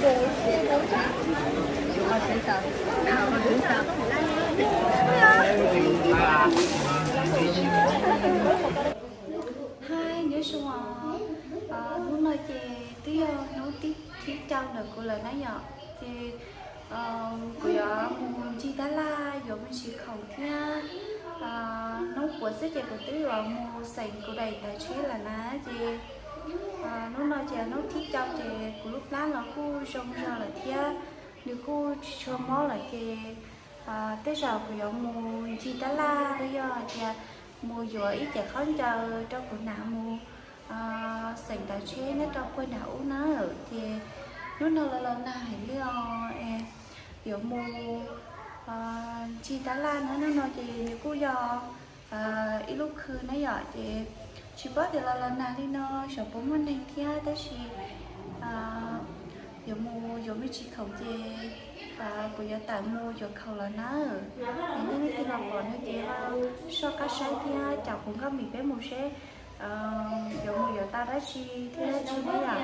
Hais, nyob zoo os. Hnub no ces twb yog hnub thib rau ntawm kuv lawm na yom. Ces kuv yuav mus ncig tab laj yuav me ntsis khoom thiab. Hnub puav xwb ces kuv twb yuav mus xeem kuv daim ntawv tsheb lawm na. Ces hnub no ces hnub thib rau ces kuv lub plab los kuj zoo zog lawm thiab, nws kuj tsis tshua mob lawm ces tej zaum kuv yuav mus ncig tab laj los yog hais tias mus yuav ib cev khaub ncaws rau kuv hnav mus xeem ntawv tsheb nyob rau puag nram ub na. Ces hnub no los los nag heev li os, yuav mus ncig tab laj na. Hnub no ces nws kuj yog ib lub khw na yom, ces tsis paub tias los los nag li no xyov puas muaj neeg thiab, tab sis yuav mus yuav me ntsis khoom ces kuv yuav tawm mus yuav khoom lawm na. Es nej leej twg los pom no ces ho soj qab saib thiab caum kuv nkauj mis peb mus seb yuav mus yuav tau dab tsi thiab dab tsi na yom.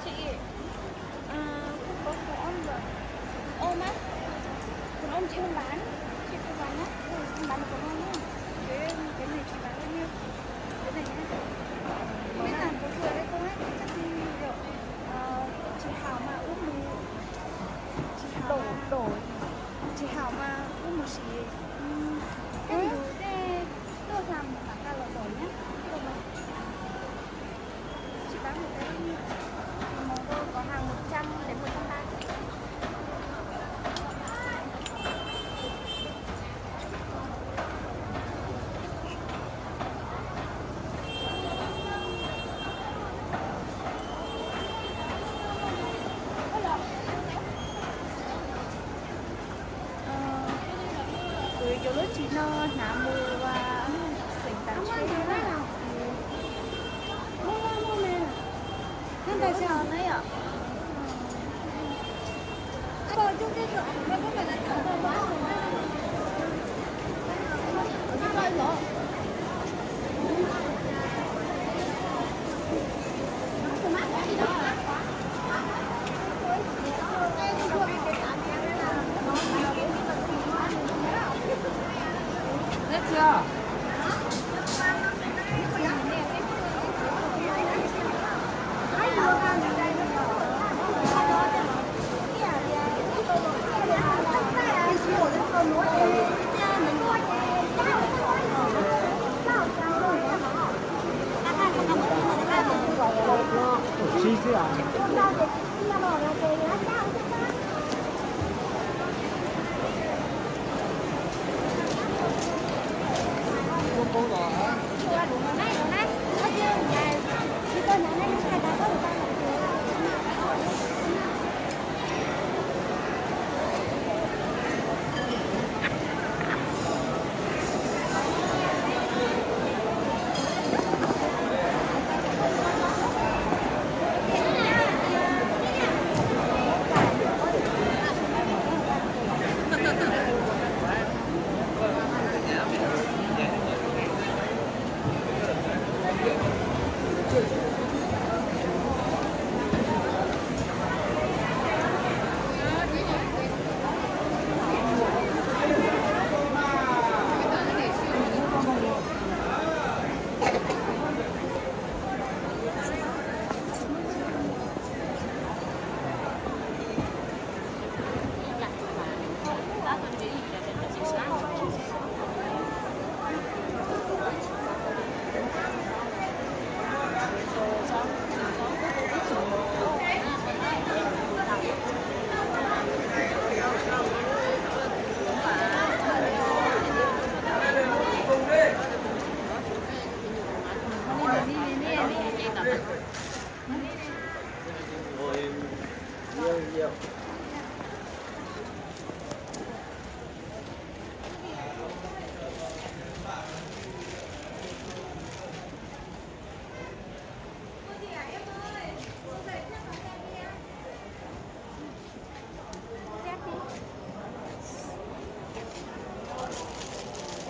Chị, à, không có khăn ôm rồi. Ôm á. Khăn ôm chị không bán. Chị không bán nhá. Không bán được khăn ôm nhá. Cái, cái này chị bán luôn nhá. Cái này nhá. Không biết là có thừa hay không ấy. Chắc chị, kiểu, ờ, chị Hảo mà ướp một, chị Hảo mà, chị Hảo mà ướp một xí. Ừ. Em đủ thế. Tuaj tham phạt ta los pom nyab tuaj mas. Tsis paub mus, mus rau cov hàng một trăm đến một trăm ba. Lub tsis no hnav mus xeem tas tsheb.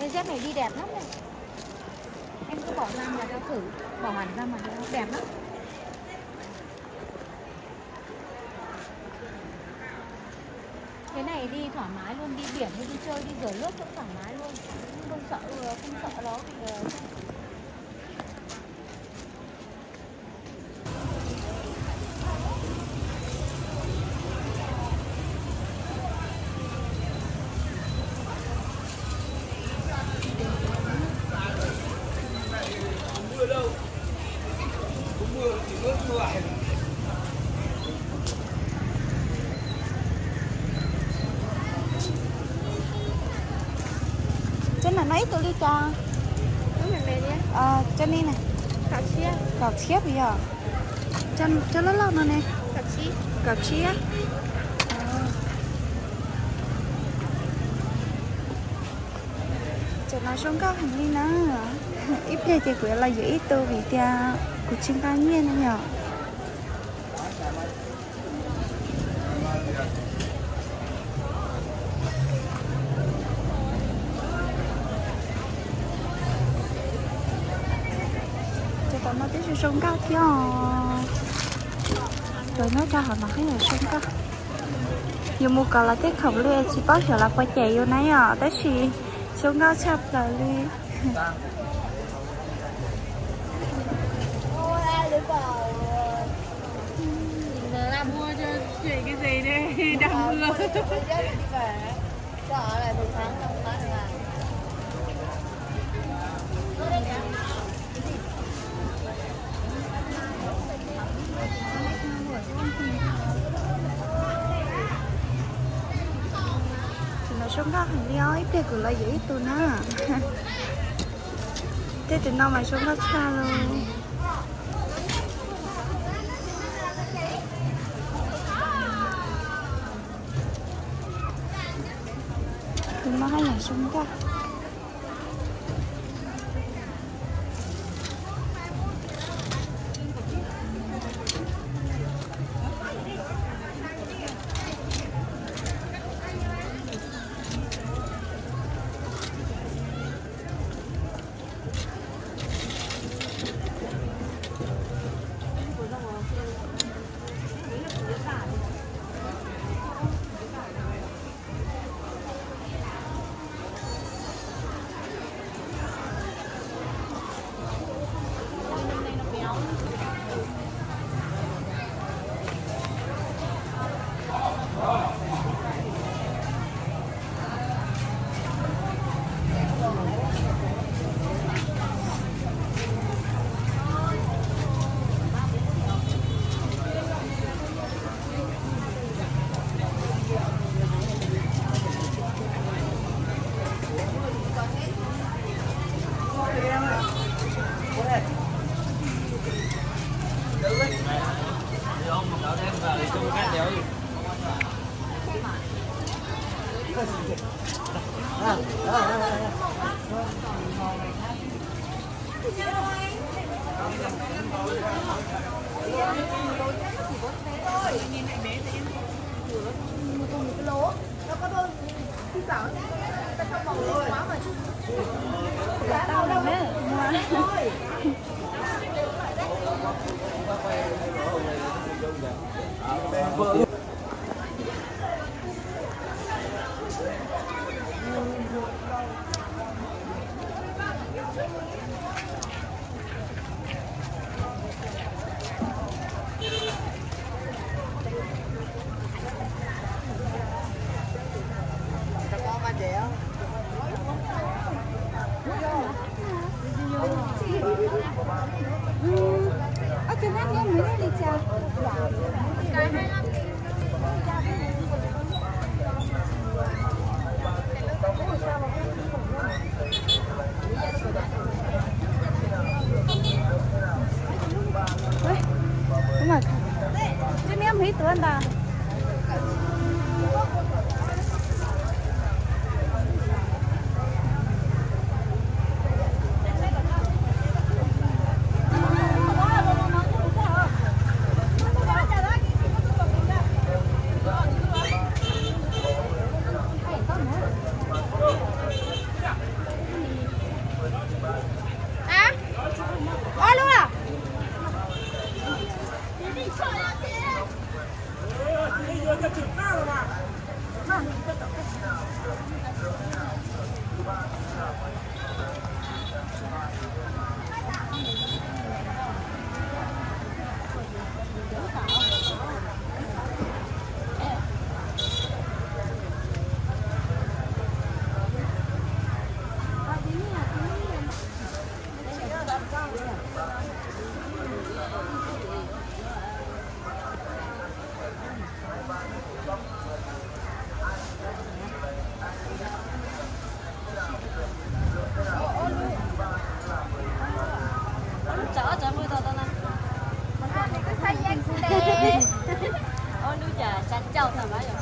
Ê, dép này đi đẹp lắm này. Em cứ bỏ ra mà cho thử, bỏ hẳn ra mà cho đẹp lắm. Cái này đi thoải mái luôn, đi biển hay đi chơi, đi rửa nước cũng thoải mái luôn. Không, không sợ, ừ, không sợ nó bị, ờ, Cov no ib tug li cas? Cov no ne, kaum txhiab yog? Cov loj loj no ne? Kaum txhiab. Cov no zoo nkauj heev li na. Ib pliag ces kuv yuav los yuav ib tug vim tias kuv tsis nqa nyiaj no yom. Cov tom no twb zoo zoo nkauj thiab os. Cov nyob rau hauv no thiab zoo nkauj. Yus mus kov lawv tej khoom li tsis paub xyov lawv puas cem yus na yom, tab sis zoo nkauj tshaj plaws li. Tus no zoo nkauj heev li os, ib pliag kuv los yuav ib tug na. Tej tus no mas zoo nkauj tshaj li. Tus no haj yam zoo nkauj. Ua lub cas xya caum tau mas yog.